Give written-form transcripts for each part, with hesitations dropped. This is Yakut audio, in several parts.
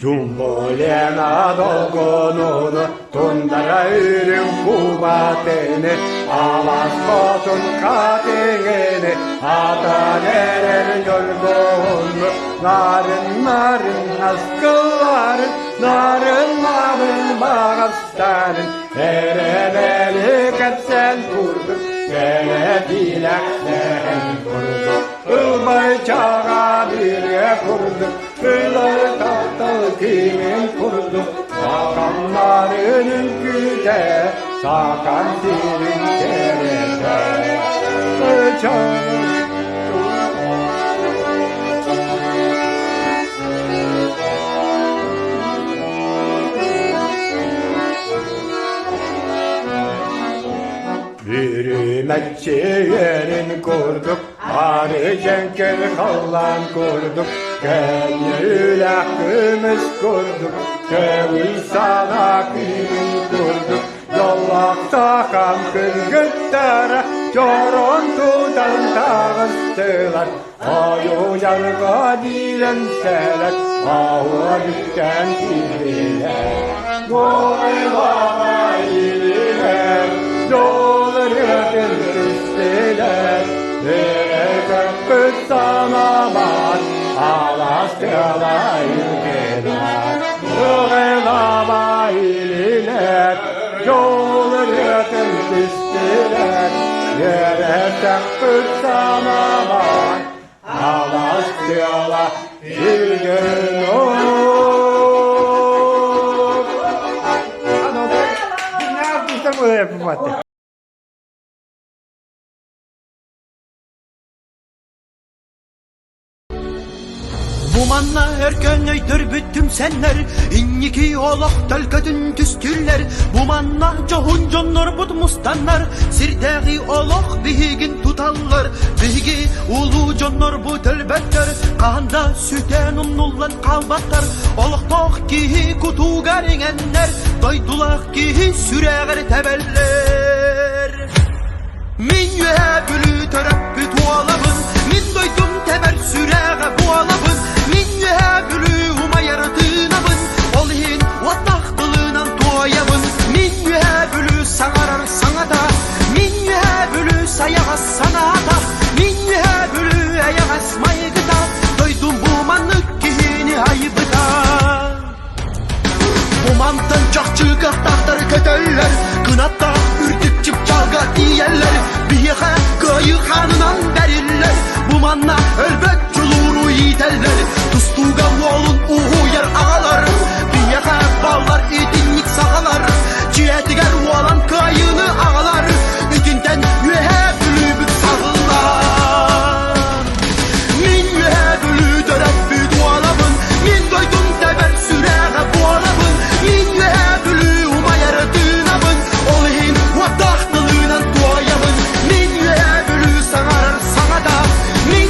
Джумболена долгунуну, тундара үрүҥ кубатыны, алаас хотун хатыҥыны, атан эрэр ньургуһуну, нарын нарын аскыларын, нарын нарын баҕастарын, эрэмэли кэпсээн курдук, кэрэтиилэхтээн курдук, ылбай чаҕа бүрүө курдук, Ылар таптал киимин курдук саахаммарын үҥкүүтэ, саакан сирин кэрэтэ. Бүрүмэччиэрин курдук Ары дьэҥкир халлаан курдук, көнньүлээх көмүс курдук, көҥүл санаа күүһүн курдук, дьоллоох сахан кыргыттара чорон тутан таҕыстылар, ойууларга биирэн сэлэр, аһыа бүттэн киирдилэр. Гойлаҕа илилэр, дьол ырыатын түстүлэр, Өрөкөппүт санаабат, алаас тыала илгелэр, Ыгылаба илилэр, дьол ырыатын түстүлэр, Өрөкөппүт санаабат, алаас тыала илгелэр. Бу манна өркөн өйдөрбүт түмсэннэр, инники олох төлкөтүн түстүүллэр. Бу манна дьоһун дьоннорбут мустаннар, сирдээҕи олох биһигин туталлар. Биһиги улуу дьоннорбут өлбөттөр, хаһан да сүтэн умнуллан хаалбаттар. Олохтоох киһи кутугар иҥэннэр, дойдулаах киһи сүрэҕэр тэбэллэр. Мин үөһээ Бүлүү төрөппүт уолабын, мин дойдум тэбэр сүрэҕэ буолабын, мин үөһээ Бүлүү умайар тыынабын, ол иһин уоттаах тылынан туойабын. Мин үөһээ Бүлүү саҥарар саҥата, мин үөһээ Бүлүү сайаҕас санаата, мин үөһээ Бүлүү эйэҕэс майгыта, дойдум бу маннык киһини айбыта. Бу мантан чахчы кыахтаахтар көтөллөр, кынаттаах үрдүк чыпчаалга тиийэллэр, биһиэхэ кыайыы хаанынан бэриллэр, бу манна өлбөт дьулууру иитэллэр, тустууга уолун уһуйар аҕалар, биһиэхэ баллар итинник саҕалар, дьиэтигэр уолан кыайыыны аҕалар, итинтэн үөһээ Бүлүүбүт саҕыллар. Мин үөһээ Бүлүү төрөппүт уолабын, мин дойдум тэбэр сүрэҕэ буолабын, мин үөһээ Бүлүү умайар тыынабын, ол иһин уоттаах тылынан туойабын, мин үөһээ Бүлүү саҥарар саҥата, мин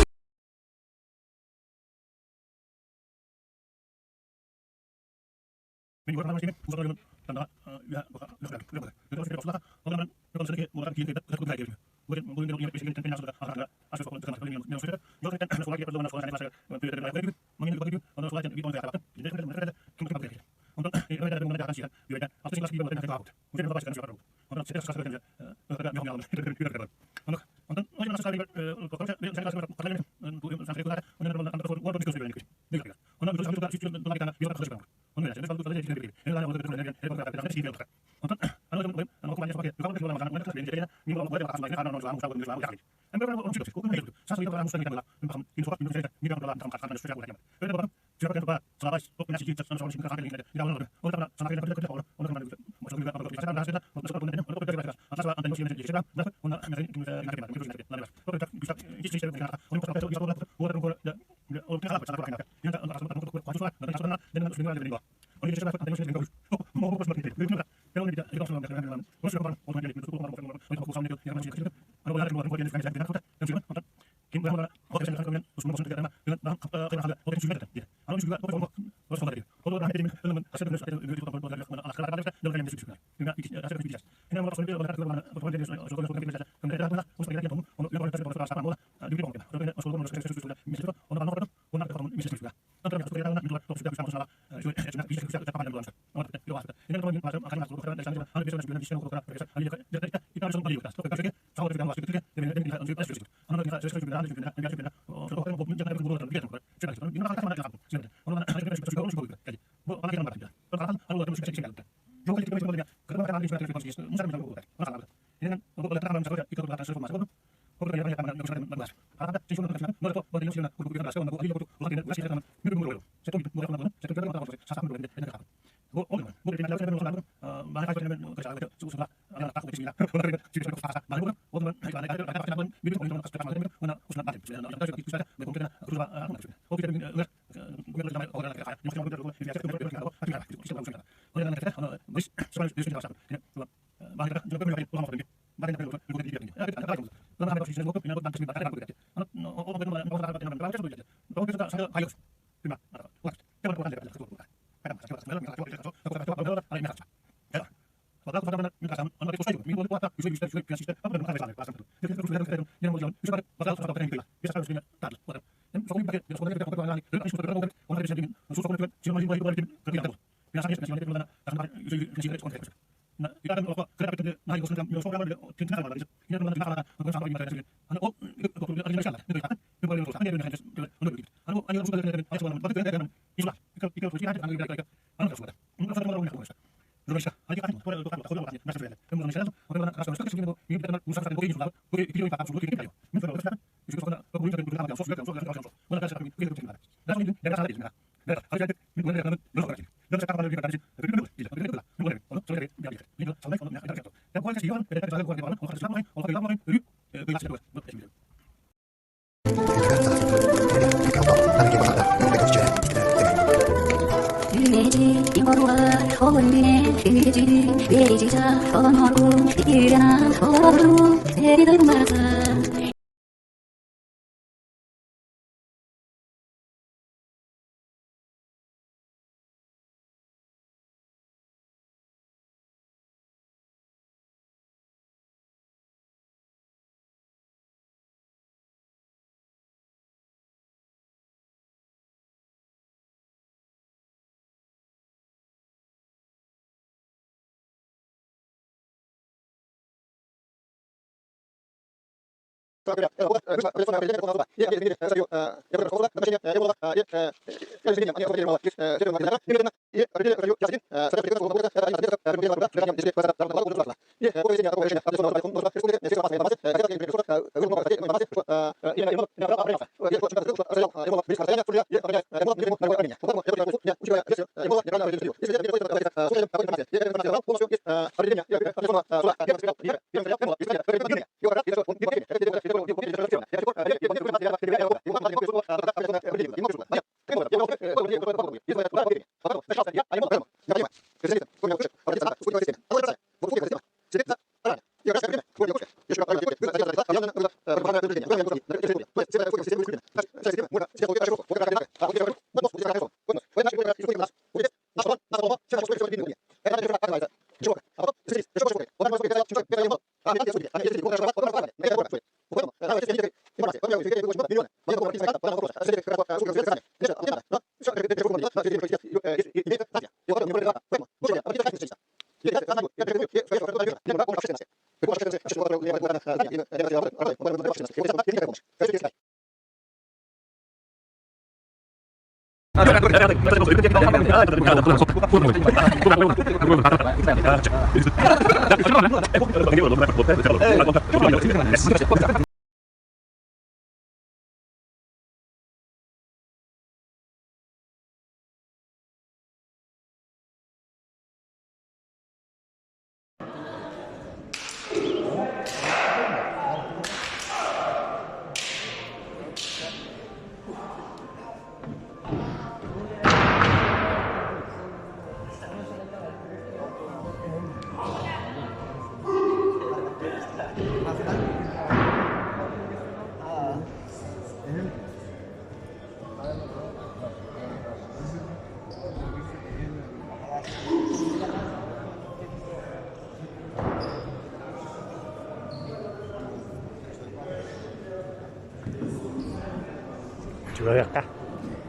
Үчүгэй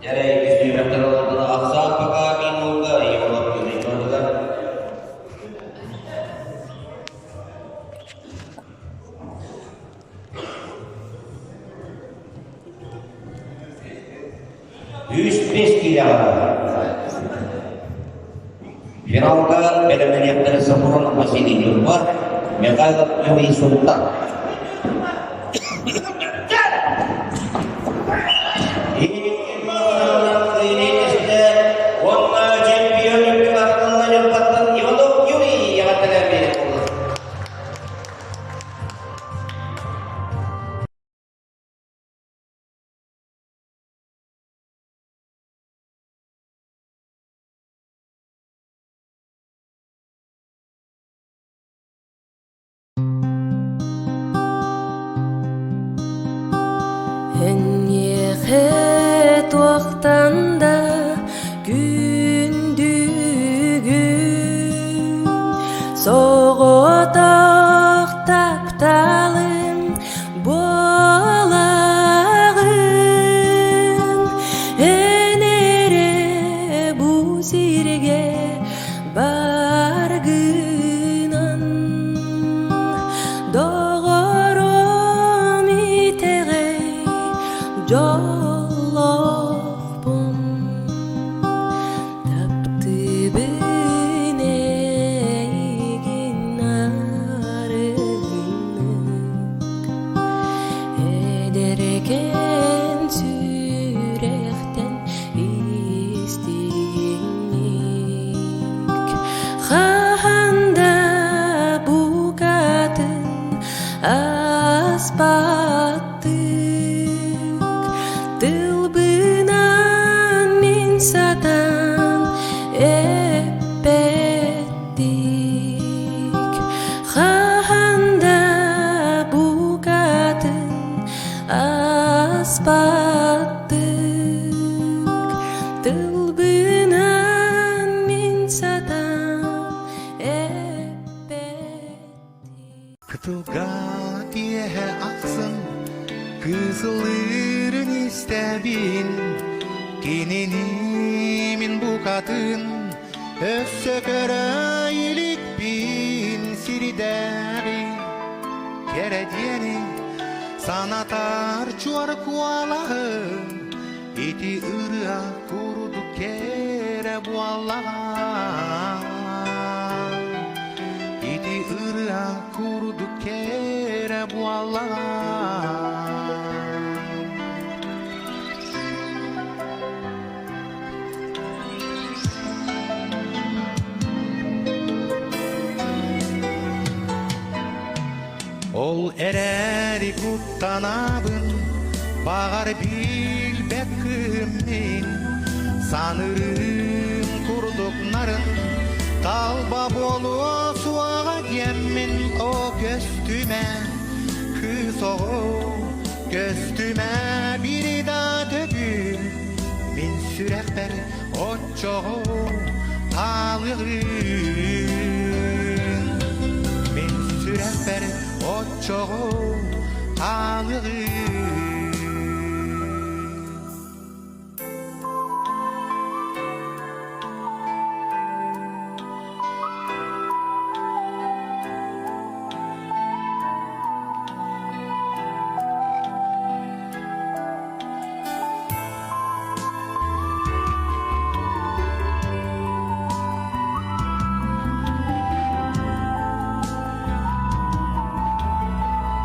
Дьэ, иккис түһүмэхтэр олордоно ахсаан пока. Финалга бэлэмнэниэхтэрэ Сафронов Василий Ньурба, Михайлов Юрий Сунтар. Уонна чемпион үрдүк ааттанна Ньурбаттан Иванов Юрий эҕэрдэлээн биэрэр буолла. Эйиэхэ туохтан да күндүгүн соҕотох тапталым буолаҕын эн эрэ бу сиргэ баргынан доҕорум итэҕэй дьоллоохпун таптыыбын эйигин арыгыннык эдэркээн сүрэхтэн истиҥник хаһан да букатын ааспаттык тылбынан мин сатаан эппэттик хаһан да букатын ааспаттык тылбынан мин сатаан эппэттик Кытылга киэһэ ахсын кыысылыырын истэбин, кинини мин букатын өссө көрө иликпин сирдээҕи кэрэ диэни санатар чуор куолаһы ити ырыа курдук кэрэ буоллаҕа ити ырыа курдук кэрэ буоллаҕа. Ол эрээри куттанабын, баҕар билбэт кыым мин, саныырым курдук нарын, талба буолуо суоҕа диэммин о көстүмэ, кыыс оҕо көстүмэ бири да төгүл, мин сүрэхпэр оччоҕо хаалыаҕын. Мин сүрэхпэр оччоҕо хаалыаҕын.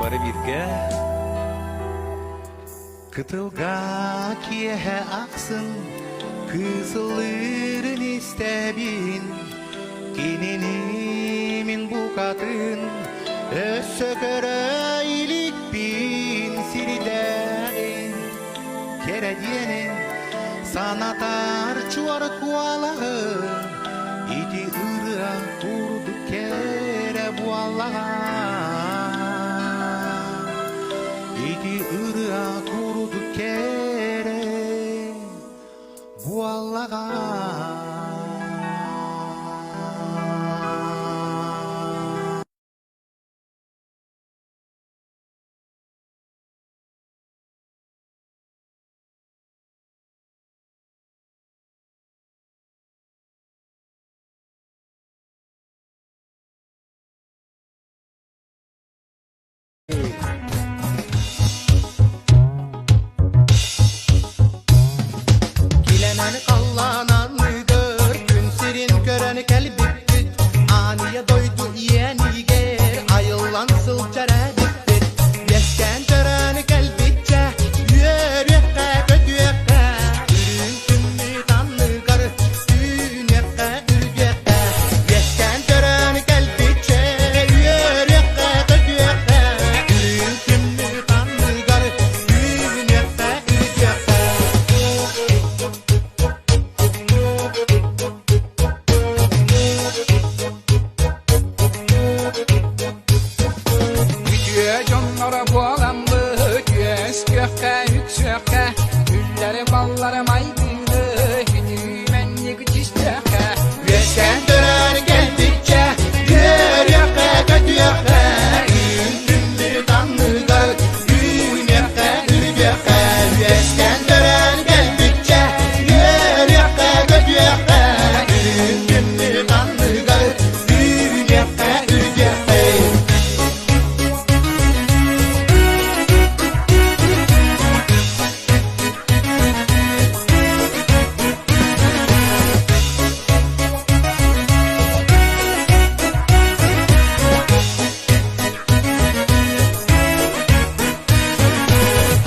Бары бииргэ Кытылга киэһэ ахсын кыысылыырын истэбин кинини мин букатын өссө көрө иликпин сирдээҕин кэрэ диэнин санатар чуор куолаһы ити ырыа курдук кэрэ буоллаҕа ити ырыа курдук кэрэ буоллаҕа. кэлбиппит, Ааныйа дойду иэнигэр айыллан сылдьар эбиппит. Үөскээн төрөөн кэлбиччэ, үөрүөххэ, көтүөххэ, үрүҥ күммүт анныгар үүнүөххэ, үргүөххэ. Үөскээн төрөөн кэлбиччэ, үөрүөххэ, көтүөххэ, үрүҥ күммүт анныгар үүнүөххэ, үргүөххэ. Үтүө дьонноро буоламмыт, үөскүөххэ, үксүөххэ, үллэри-баллары майгыны, үтүмэнник түстүөххэ. Үөскээн төрөөн кэлбиччэ, үөрүөххэ, көтүөххэ, үүн анныгар үүнүөххэ, үргүөххэ. Үөскээн төрөөн кэлбиччэ, үөрүөххэ, көтүөххэ, үүн анныгар үүнүөххэ, үргүөххэ.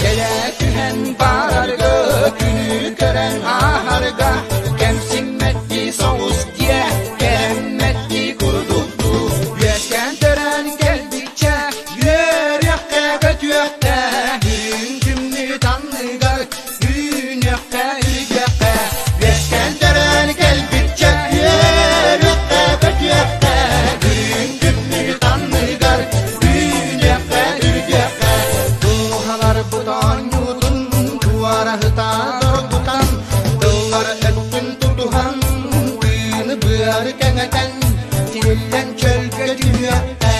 Кэлэ түһэн барарга, күнү көрөн ааһарга, кэмсиммэттии соҕус диэ, кэрэммэттии курдуктуу. Үөскээн төрөөн кэлбиччэ, үөрүөххэ, көтүөххэ, үрүҥ күммүт анныгар үүнүөххэ, үргүөххэ. Үөскээн төрөөн кэлбиччэ, үөрүөххэ, көтүөххэ, үрүҥ күммүт анныгар үүнүөххэ, үргүөххэ. Дууһаларбыт оонньуутун туораһыта доргутан, тыллар өттүн тутуһан, тыыны быары кэҥэтэн, тиллэн чөлгө түһүөххэ.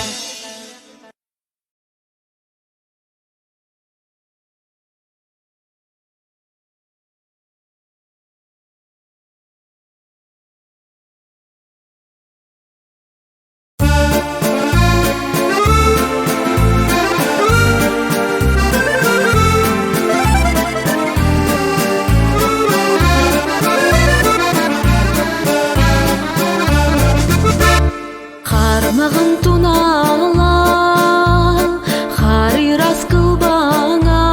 Хармағын тунала, харырас кылбаңа,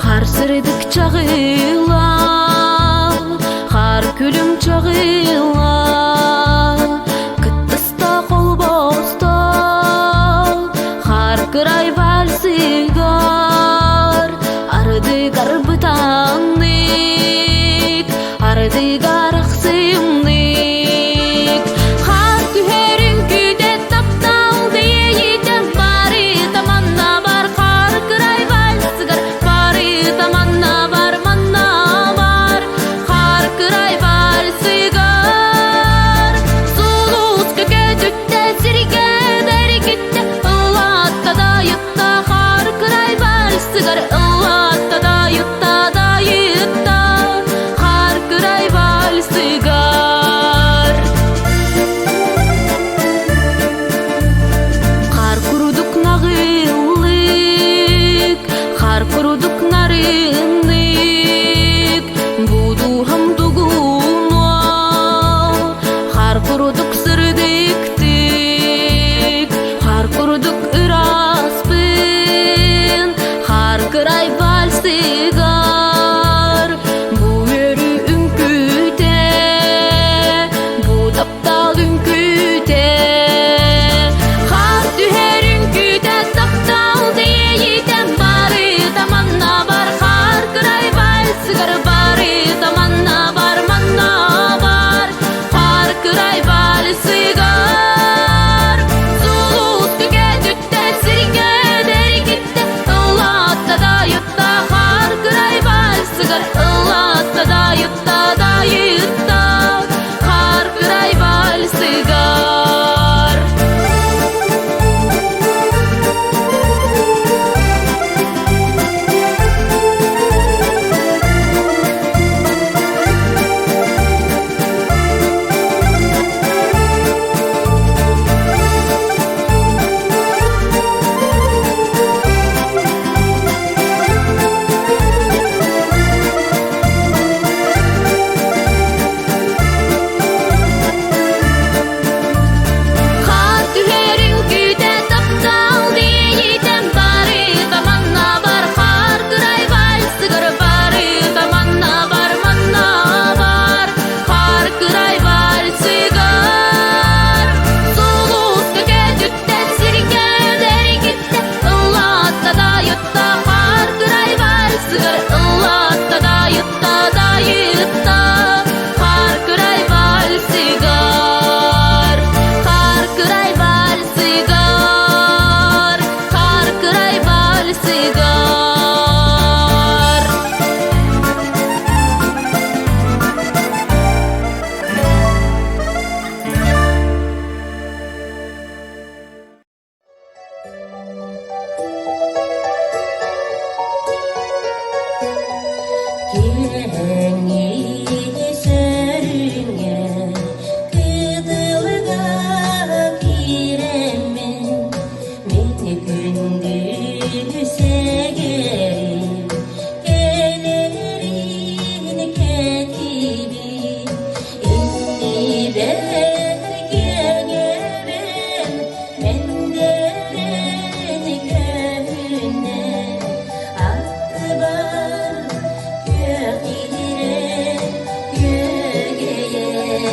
хар сырдык чагыла, хар күлүм чагыла, кыттыста холбосто, хар кырай вальсыгар, ардыгар бытаннык, ардыгар ахсымнык, хар түһэрин күүтэ таптал диэйитэн бары таманна бар, хар кырай вальсыгар, бары таманна бар, манна бар, хар кырай вальсыгар.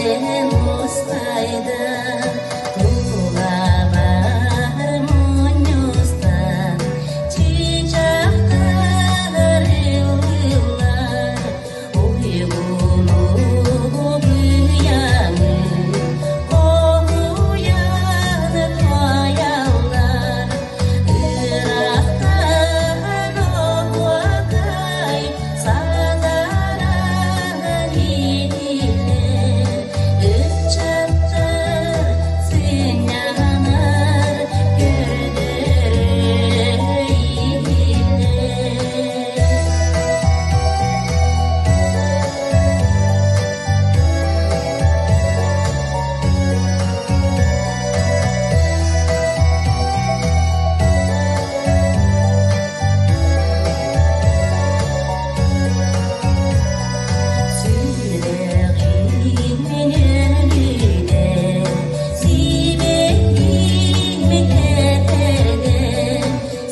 Устайдым, тулабар мунньустан, чыычаахтар ыллыыллар, уйгуну быйаҥы хоһуйан туойаллар, ыраахтан оһуокай садаран иһиллэр, ыччаттар сынньанар көрдөрө иһиллэр. Сүрэҕим өлүтэ, сибэкким кэтэҕэ,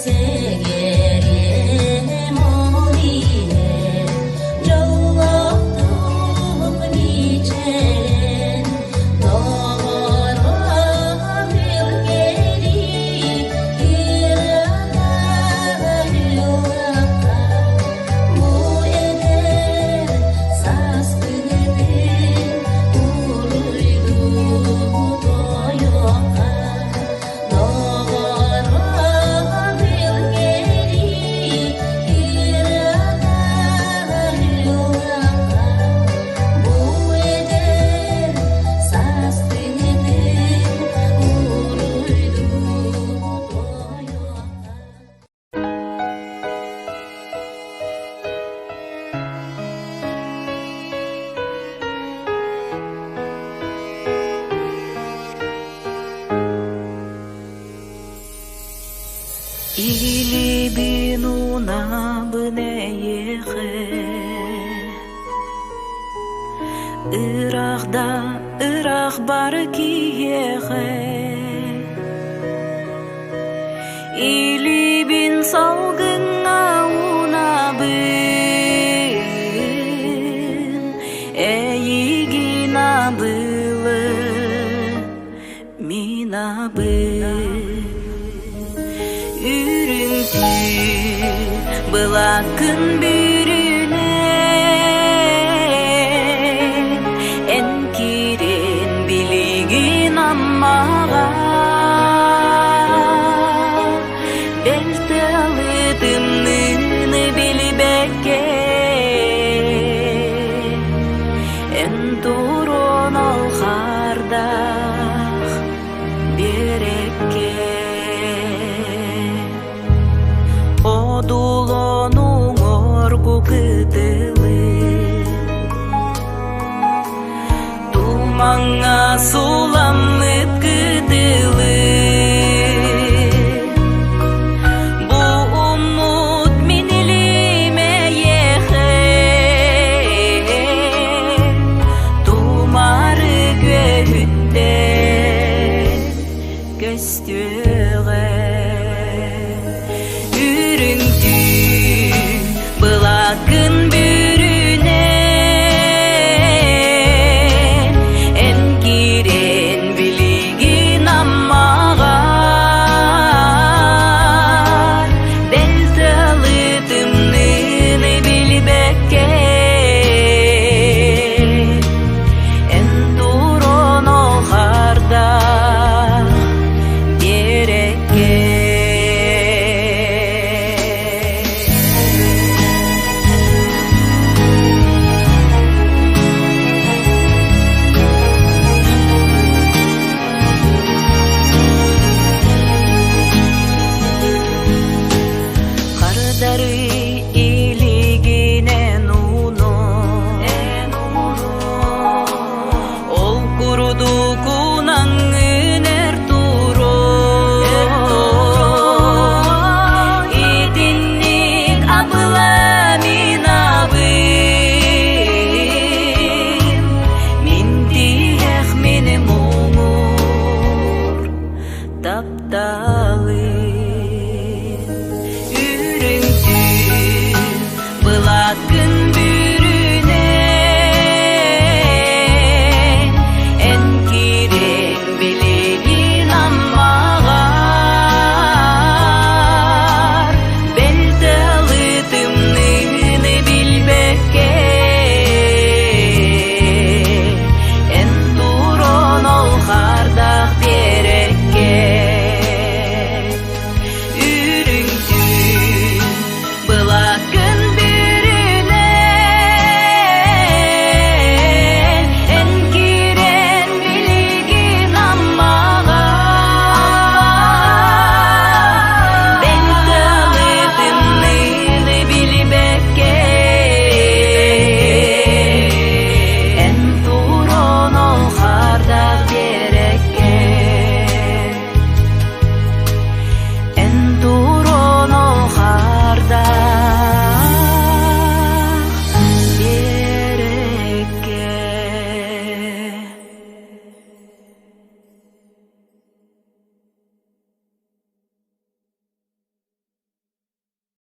сэгэриэм ол иһэр, дьоллоохтук мичээрэн, доҕорум илгэрий, кыратар ыллахха, бу эдэр сааспытын уруйдуу тойуохха, доҕорум илгэрий, кыратар ыллахха, бу эдэр сааспытын уруйдуу тойуохха. Илибин унабын эйиэхэ Ыраах да ыраах бары киһиэхэ Илибин салгыҥҥа уунабын Эйигин абылы мин абын Үрүҥ түүн былаккын бүрүнэн Эн киирэн билигин Аммаҕа Бэл тыалы тымныыны билбэккэ Эн турун алхардаах биэрэккэ Одулонуҥ оргу кытылы Тумаҥҥа суламмыт кытылы Бу уммут мин илиим эйиэхэ Тумары күөһүттэн көстүө.